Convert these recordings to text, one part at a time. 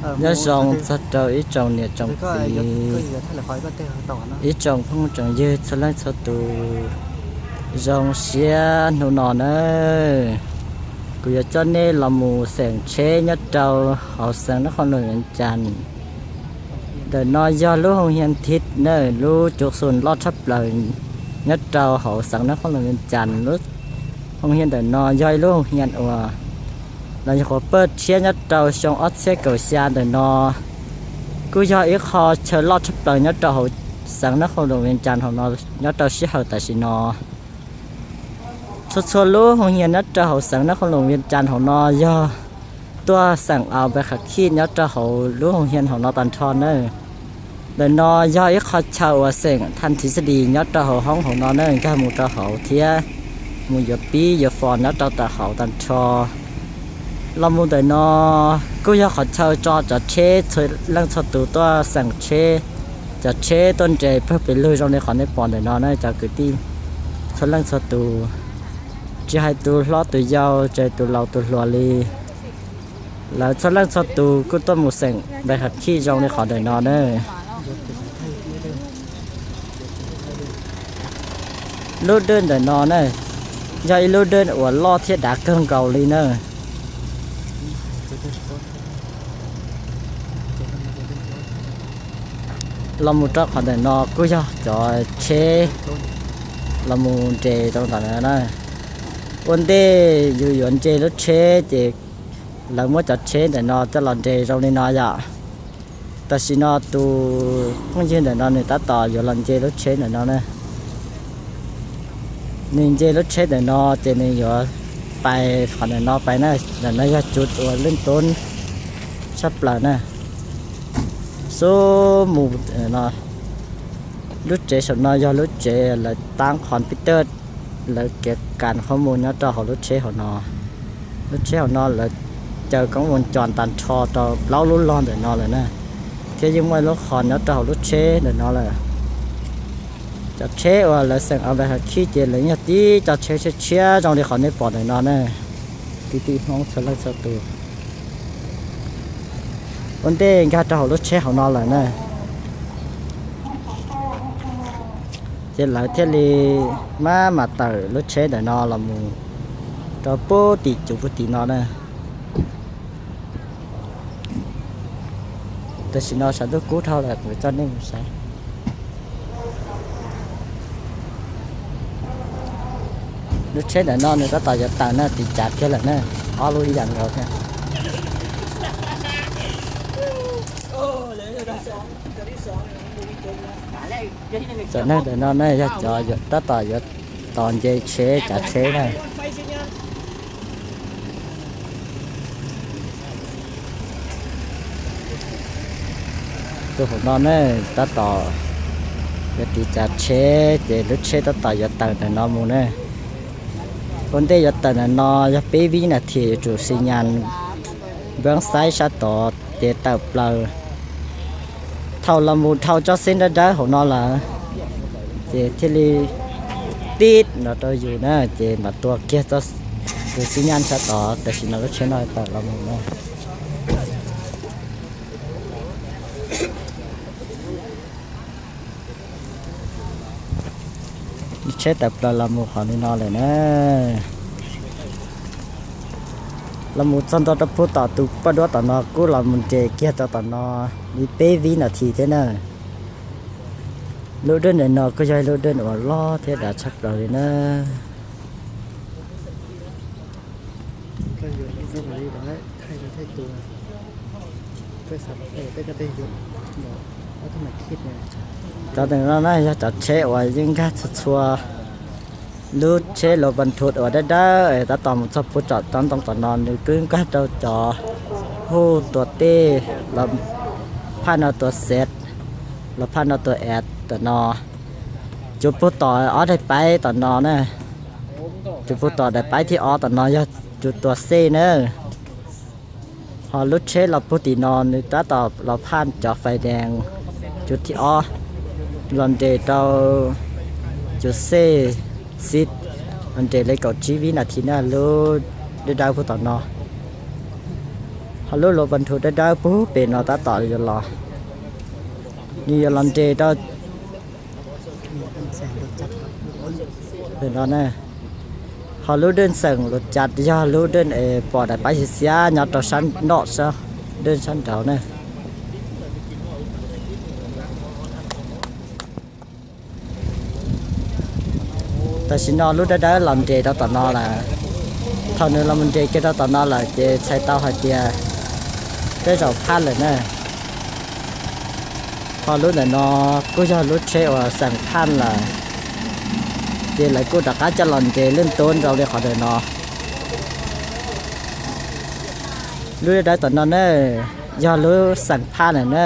Nyob zoo txog rau ib tsoom niam tsoom txiv, ib tsoom phooj tsoom ywg txhua leej txhua tus, zoo siab hnub no nawb, kuv yuav coj nej los mus xeem tsheb nyob rau hauv xeev Nab Qhoos Loos Vias Cas. Ntawm no yog lub hoo hias thiv nawb, lub cuv xum loj tshaj plaws nyob rau hauv xeev Nab Qhoos Loos Vias Cas. Lub hoo hias ntawm no yog ib lub hoo hias uas los yog qhov pawj tshiab nyob rau xyoo ob txhiab kaum xya ntawm no. Kuj yog ib qho chaw loj tshaj plaws nyob rau hauv xeev Nab Qhoos Loos Vias Cas hauv no, nyob rau sij hawm tam sim no. Txhua txhua lub hoo hias nyob rau hauv xeev Nab Qhoos Loos Vias Cas hauv no yog tuaj xeem aus npais khav khij nyob rau hauv lub hoo hias hauv no tag nrho nawb. Ntawm no yog ib qho chaw uas xeem thaj thib xab dis nyob rau hauv hoob hauv no nawb, nkag mus rau hauv thiab mus yuav pib yuav fos nyob rau tom hauv tag nrho. Los mus ntawm no kuj yog qhov chaw tso cov tsheb txhua leej txhua tus tuaj xeem tsheb, cov tsheb tuaj nres pawg pes lug zoo li qhov nej pom ntawm no na cov kwv tij txhua leej txhua tus, tsis hais tus hlob tus yau, tsis hais tus laus tus hluas li. Lawv txhua leej txhua tus kuj tuaj mus xeem npais khav khij zoo li qhov ntawm no na. Lub dej ntawm no na, yog ib lub dej uas loj thiab dav kawg nkaus li na. Los mus rau qhov ntawm no kuj yog cov tsheb los mus nres rau ntawm no na. Ua ntej yus yuav nce lub tsheb ces lawv muab cov tsheb ntawm no coj los nres zoo li no yom. Tam sim no tus phooj ywg ntawm no nws tab tom yuav los nce lub tsheb ntawm no na. Nws nce lub tsheb ntawm no ces nws yuav pais qhov ntawm no pais na. Ntawm no yog cuv uas leej tub tshaj plaws na. Xub mus no, lub tsev saum no yog lub tsev lawv tab qhov pib tawj, lawv kev kas qhov mus nyob rau hauv lub tsheb hauv no. Lub tsheb hauv no lawv caw koob mus cos tag nrho rau plaub lub log ntawm no lawm na, thiab yeej muaj ib lub qhov nyob rau hauv lub tsheb ntawm no lawm. Cov tsheb uas lawv xeem aus npais khav khij ces lawv yog tib co tsheb tshiab tshiab zoo li qhov nej pom ntawm no na, kwv tij Hmoob txhua leej txhua tus. Ua ntej nkag rau hauv lub tsheb hauv no lawm na, ces lawv thiaj li maj mam tawm lub tsheb ntawm no los mus rau puag tim cuv puag tim no na. Tam sim no sawv ntuj kub dhau lawm, kuv coj nej mus saib. Lub tsheb ntawm no nws tab tom yuav tawm na, tiv cav kiag lawm na, ob lub ib yam nkaus thiab. Cov neeg ntawm no ne yog cov tab tom yuav tos nce tsheb, cav tsheb na. Tus hauv no ne tab tom yuav tiv cav tsheb ces lub tsheb tab tom yuav tawm ntawm no mus na. Ua ntej yuav tawm ntawm no yog peb vib nas this yuav tsum xi nyas npab xaib sab tod ces tawm plaws. Thaum los mus dhau tsob xeb dawb dawb hauv no lawm ces thiaj li tib no rau yus na, ces mam tua kiag tus xi nyas sab tod. Tam sim no lub tsheb no tawm los mus na. Lub tsheb tawm plaws los mus qhov li no lawm na. Los mus txog ntua rau puag tom tus poj duab tom no kuj los mus nres kiag rau tom no li peb vib nas this thiab na. Lub dej ntawm no kuj yog ib lub dej uas loj thiab dav tshaj plaws li na. Cov ntawm no na yog cov tsheb uas yeej nkag txhua txhua lub tsheb los pas thum uas dawb dawb es tab tom mus txog puag tom tsob ntoo tom no, nws twb nkag rau cov huj tua tej los phaj no tua xev, los phaj no tua ev tom no. Cuv puag tom ob daim paib tom no na, cuv puag tom daim paib thib ob tom no yog cuv tua xej na. Ho lub tsheb los puag tim no nws tab tom los phaj cov fais dees cuv thib ob los nres rau cuv xej xib, los nres li kaum tsib vib nas this na, lub dawb dawb puag tom no. Ho lub luas pas nthum dawb dawb puag pem no tab tom yuav los, nws yuav los nres rau no na. Ho lub dej xeem luas cav yog lub dej es pom daim pab xiav xiav nyob rau sab nraud, dej sab nraud na. Tam sim no lub dawb dawb los nres rau tom no lawm. Thaum nws los mus nres kiag rau tom no lawm ces txhais tau hais tias tej zaum phaj lawm na. Ho lub ntawm no kuj yog lub tsheb uas xeem phaj lawm, ces lawv kuj rov qab coj los nres leej tub rau li qhov ntawm no. Lub dawb dawb tom no na, yog lub xeem phaj lawm na.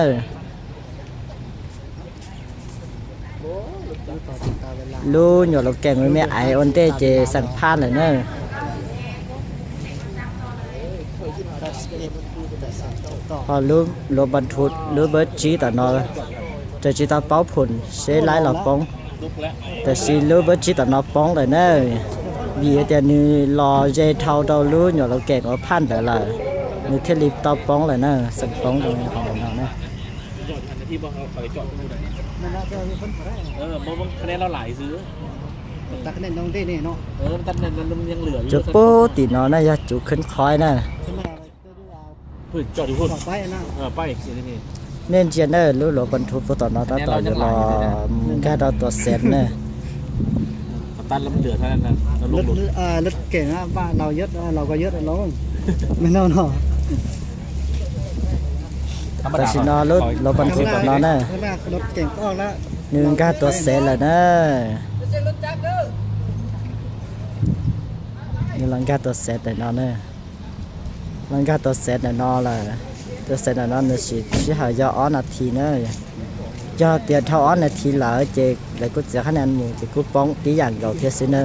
Lub nyuam laus keem me aiv ua ntej ces xeem phaj lawm na. Ho lub luas pas nthum lub npawb tsib tom no, raws tsis tau paub phum seb laib los poob, tab sis lub npawb tsib tom no poob lawm na. Vim tias nws los ze dhau rau lub nyuam laus keem uas phaj ntawd lawm, nws thiaj li tau poob lawm na, xeem poob rau no na. Cov puag tim no na yog cov khwb qhov na. Nej ntsia na, lub luas pas nthum puag tom no tab tom yuav los nkag rau tuam xev na. Tam sim no lub luas pas nthum tom no na, nws nkag tuam xev lawm na. Nws los nkag tuam xev ntawm no na. Los nkag tuam xev ntawm no lawm. Tuam xev ntawm no nws sim sij hawm yog ob nas this na. Yog tias dhau ob nas this lawm ces lawv kuj txiav qhab nas mus ces kuj poob tib yam nkaus thiab xwb na.